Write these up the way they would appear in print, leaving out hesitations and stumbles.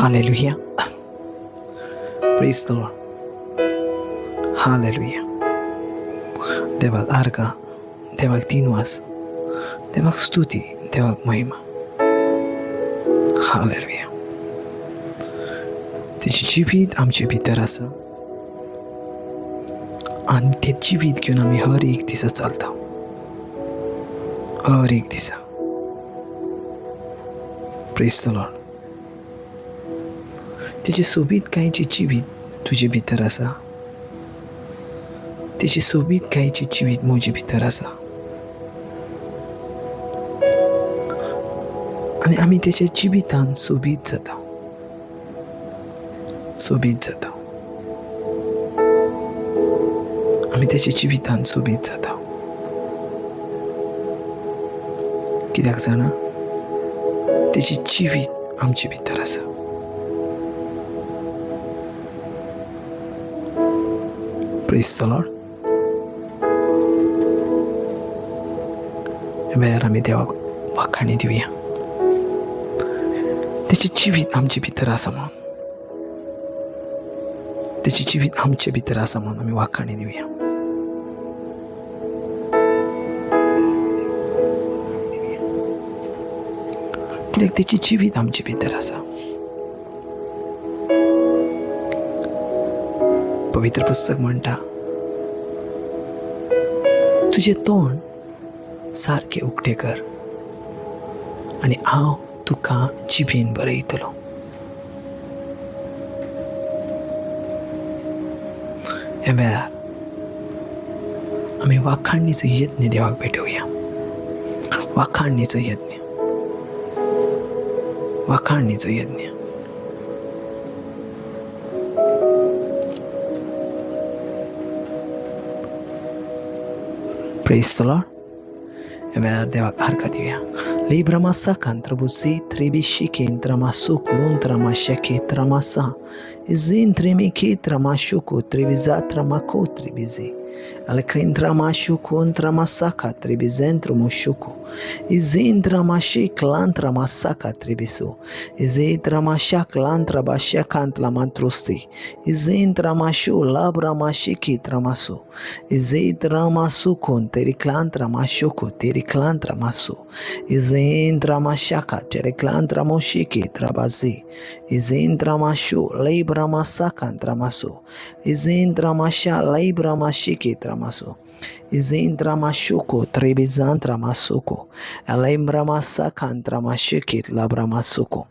Hallelujah. Praise the Lord. Hallelujah. देवाक आर्गां, देवाक दिनवास, देवाक स्तुती, देवाक महिमा. हालेलुया. तेजें जिवीत आमचे भितर आसा आनी तें जिवीत घेवन आमी हर एक दिसा चलता, हर एक दिसा. Praise the Lord. तेजें सोबीतकायेचें जिवीत तुजे भितर आसा, तेजें सोबीतकायेचें जिवीत म्हजे भितर आसा आनी आमी तेच्या जिवितान सोबीत जाता, सोबीत जाता. आमी तेच्या जिवितान सोबीत जाता. कित्याक जाणा? तेजें जिवीत आमचे भितर आसा. Praise the Lord. वेळार आमी देवाक वाखाणी दिवया, तेजें जिवीत आमचे भितर आसा म्हणून, तेजें जिवीत आमचे भितर आसा म्हणून आमी वाखाणी दिवया. कित्याक तेजें जिवीत आमचे भितर आसा. पवित्र पुस्तक म्हणटा, तुजें तोंड सारकें उक्तें कर आनी हांव तुका जिबेन बरयतलो. ह्या वेळार आमी वाखाणीचो यत्न देवाक भेटोवया. वाखाणीचो यत्न, वाखाणीचो यत्न. Praise the Lord. ह्या वेळार देवाक आर्गां दिवया. लिब्रमा कांत्रबुसी त्रिबिशी केंद्रमा सुकलूंत्रमा शकेत्रमा सा इजिंत्रिमिकी त्रामाशुकु त्रिबिजात्रामाको त्रिबिजी Alkrintramashukuntramasaka tribizentromushuku. Izintramashiklantраmasaka tribisu. Izitramashaklантрabashakantlamantrusi. Izintramashu labramashiki tramasu. Izitramasuku teriklantramashuku teriklantramasu. Izintramasha teriklantramoshiki trabazi. Izintramashu libramasaka tramasu. Izintramasha libramashiki tramasu. Izintramashuku tribizantramasuku. Elembramasakantramashuki labramasuku.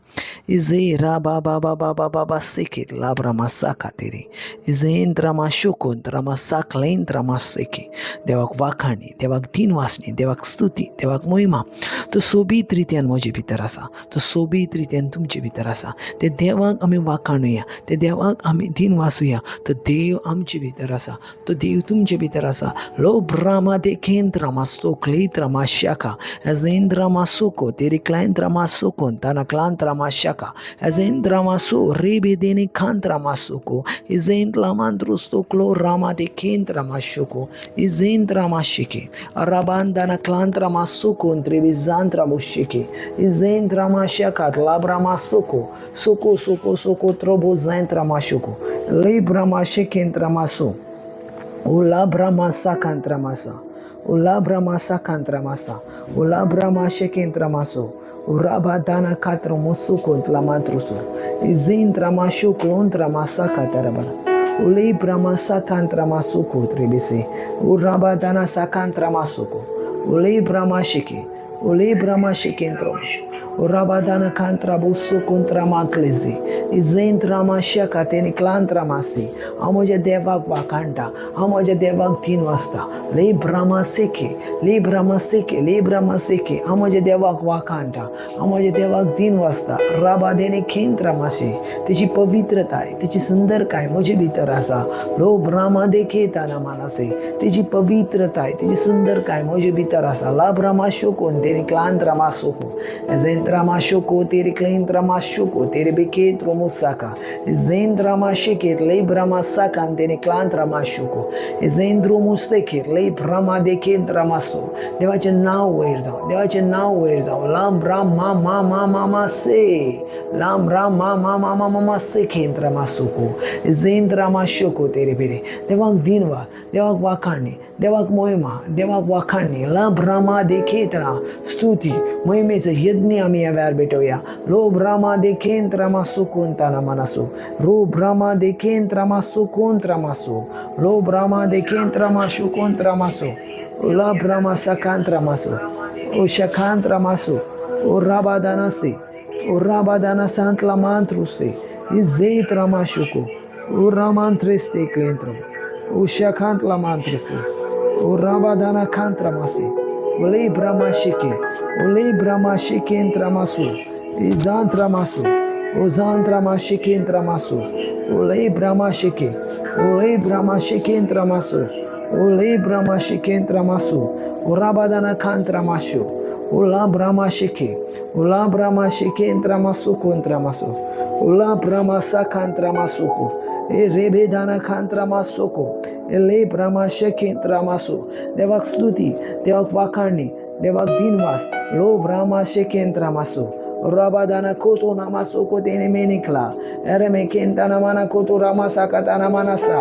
Izi rabababababa sikit labramasakatiri. Izintramashuku tramasaklentramasiki. देवाक वाखाणी, देवाक दिनवासणी, देवाक स्तुती, देवाक मोहिमा. तो सोबीत रित्यान म्हजे भितर आसा, तो सोबीत रित्यान तुमचे भितर आसा. ते देवाक आमी वाखाणुया, ते देवाक आमी दिनवासुया. तो देव आमचे भितर आसा, तो देव तुमचे भितर आसा. लो ब्रामा देखेंत्रामास्तोक्लेत्रामाशाका एजेंद्रामासुको तेरिक्लांत्रामासुको तानाक्लांत्रामाशाका एजेंद्रामासु रेबेदेने खांत्रामासुको इजेंद्लामांद्रुस्तोक्लो रामा देखेंत्रामाशुको izentramashique arabandana klantramasuko trevisantramushike izentramashakat labramasuko suko suko suko trobozentramashuko libramashike ulabramasakantramasа ulabramasakantramasа ulabramashekentramaso urabadana katromusuko tlamatrusu izentramashuko ontramasakatarabara ulibramasakantramasoko tribisi urabadana sakantramasuko ulibramashiki ulibramashikentrosh urabadana kantrabusu kontramatlezi izentramasha klantramasi. हांव म्हज्या देवाक वाखाणटा, हांव म्हज्या देवाक दिनवासता. लिब्रामासिके लिब्रामासिके लिब्रामासिके. हांव म्हज्या देवाक वाखाणटा, हांव म्हज्या देवाक दिनवासता. राबादेने खेंत्रामाशी. तेजी पवित्रताय, तेजी सुंदरकाय म्हजे भितर आसा. लो ब्रामा देखे ताना मानासे. तेजी पवित्रताय, तेजी सुंदरकाय म्हजे भितर आसा. लाब्रामा शोकोन तेनी क्लांत्रामा सोको Entramashuku tiriklintramashuku tiribikitrumusaka. Zendramashiket lebramasaka anteniklantramashuku. Zendrumusekir lebramadekentramasu. देवाचें नांव वयर जावं, देवाचें नांव वयर जावं. लाम राम मा मा मा मा मा से लाम राम मा मा मा मा मा मा से खेंद्रमा सुको झेंद्रमा शोको तेरे बेरे. देवाक दिनवा, देवाक वाखाणणी, देवाक मोहिमा, देवाक वाखाणणी. ला ब्रामा देखेत्रा स्तुती मोहिमेचो यज्ञ आमी ह्या वेळार भेटोवया. लो ब्रामा देखेंत्रमा सुकून ताना मनासो रो ब्रामा देखेंत्रमा सुकून त्रामासो लो ब्रामा देखेंत्रमा शुकून त्रामासो ला ब्रामा सकांत्रामासो ओ शखांत्रामासो ओ राबादानासे ओ राबादाना सांतला mantruse izetramashuko o ramantreste klentro o shakantla mantrese o rabadana kantramase o le brahmashike o le brahmashike entramasu izantramasu o zantramashike entramasu o le brahmashike o le brahmashike entramasu o le brahmashike entramasu o rabadana kantramashu o la brahmashike o la brahmashike entramasu entramasu o la brahmasaka entramasuko e rebedana kantramasoko e le brahmashike entramasu. देवाक स्तुती, देवाक वाखाणणी, देवाक दिनवास. लो ब्रह्माशेके entramasu Rabadana koto namasoko tene menikla. Ereme kentana mana koto ramasakatana manasa.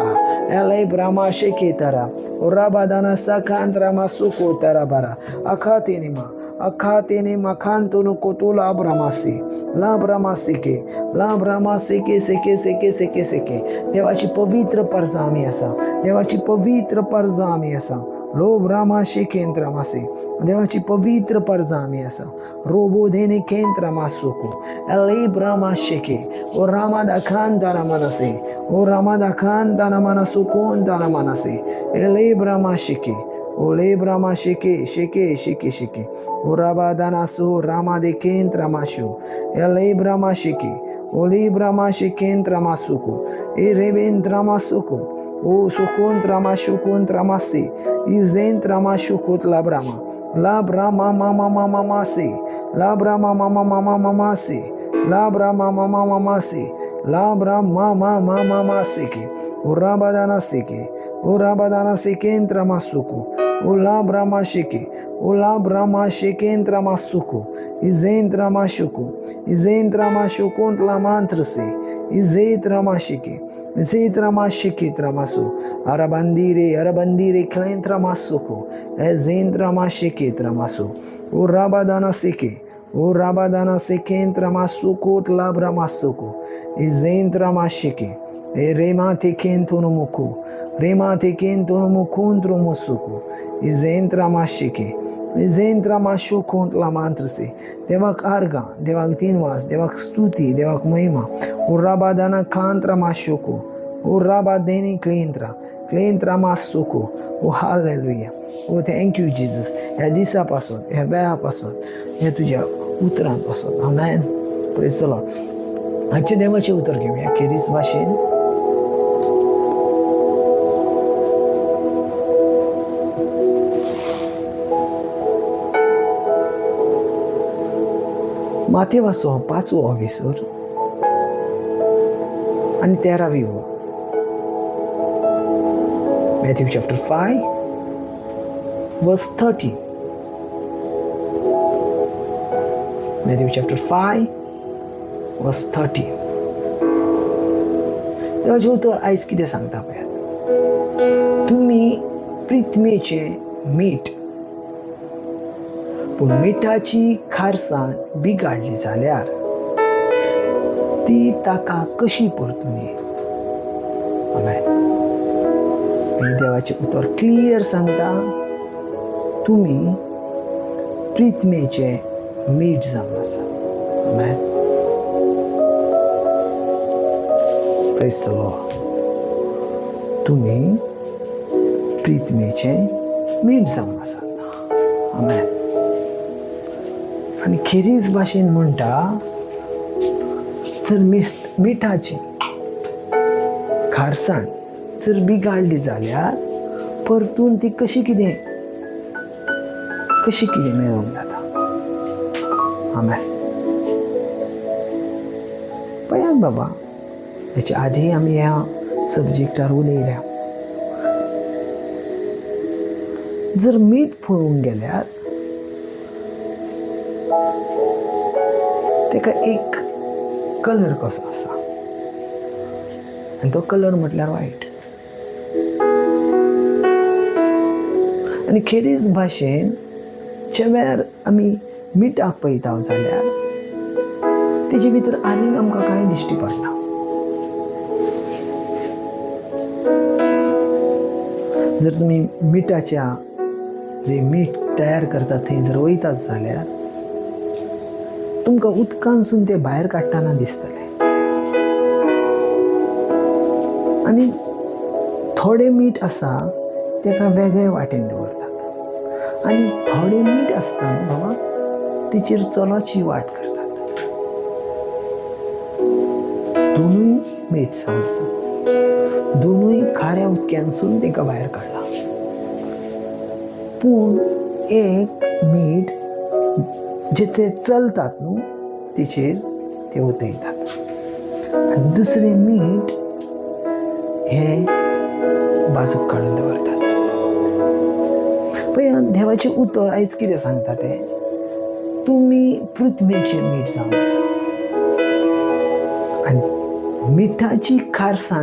Ele brahma sheketara. Rabadana sakantra masuko tarabara. Akhatenima. Akhatene makhantunu koto la brahmasi. La brahmasike. La brahmasike seke seke seke seke. देवाची पवित्र परजा आमी आसा, देवाची पवित्र परजा आमी आसा. लो ब्रामाशे केंद्रमासे देवाची पवित्र परजा आमी आसा. रोबो देने केंद्रमासुको एले ब्रामाशेके ओ रामा दाखान दाना मानसे ओ रामा दाखान दाना मानसु कोन दाना मानसे एले ब्रामाशिके ओले ब्रामा शेके शेके शेके शेके ओ राबा दानासु रामा दे केंद्रमाशु एले ब्रामाशिके ओले ब्रामाशे केंद्रमासुको e rebentramasoko o sokontramashukontramase izentramashuko la brahma la brahma mama mama mase la brahma mama mama mama se la brahma mama mama se la brahma mama mama seke o rabadana seke o rabadana sekentramasoko o la brahma sheke o la brahma shekentramasoko izentramashuko izentramashukontla mantrase izetramashike izetramashike tramasu arabandire arabandire klentramasoko ezentramashike tramasu o rabadana seke o rabadana sekentramasoko tlabramasoko izentramasike e remate kentonumuku remate kentonumukuntromusuku izentramasike izentramashukuntla mantrase. देवाक आर्गां, देवाक दिनवास, देवाक स्तुती, देवाक महिमा. ओ राबादाना कांत्रामाशुको ओ राबादेनी क्लेंत्रा क्लेंत्रा मासुको ओ hallelujah oh thank you Jesus. ह्या दिसा पासून, ह्या वेळा पासून, ह्या तुज्या उतरां पासून. आमेन. Praise the Lord. आजचें देवाचें उतर घेवया खेरीज भाशेन. मातेवाचो पांचवो ऑफिसर आनी तेरावी वळ. Matthew chapter 5 verse 13. Matthew chapter 5 verse 13. देवाचें उतर आयज कितें सांगता पळयात. तुमी प्रिथमेचें मीठ, पूण मिठाची खारसाण बिगाडली जाल्यार ती ताका कशी परतून येत? आमेन. हें देवाचें उतर क्लियर सांगता, तुमी प्रिथमेचें मीठ जावन आसा. आमेन. Praise the Lord. तुमी प्रिथमेचें मीठ जावन आसात. आमेन. आनी खेरीज भाशेन म्हणटा, जर मिठाची खारसाण जर बिगाडली जाल्यार परतून ती कशी कितें मेळोवंक जाता? आमेन. पळयात बाबा, हेच्या आदी आमी ह्या सब्जेक्टार उलयल्या. जर मीठ पळोवंक गेल्यार ताका एक कलर कसो आसा आनी तो कलर म्हटल्यार वायट. आनी खेरीज भाशेन चेव्यार आमी मिठाक पळयता जाल्यार तेजे भितर आनीक आमकां कांय दिश्टी पडना. जर तुमी मिठाच्या जे मीठ तयार करतात थंय जर वयतात जाल्यार तुमकां उदकांतसून तें भायर काडटना दिसतलें. आनी थोडें मीठ आसा ताका वेगळे वाटेन दवरतात आनी थोडें मीठ आसता न्हू बाबा, तेचेर चलोची वाट करतात. दोनूय मीठ जावन आसा, दोनूय खाऱ्या उदक्यानसून तांकां भायर काडला, पूण एक मीठ जे ते चलतात न्हू तेचेर ते उतयतात आनी दुसरें मीठ हें बाजूक काडून दवरतात. पळय देवाचें उतर आयज कितें सांगता तें, तुमी पृथ्वीचें मीठ जावन आसा आनी मिठाची खारसाण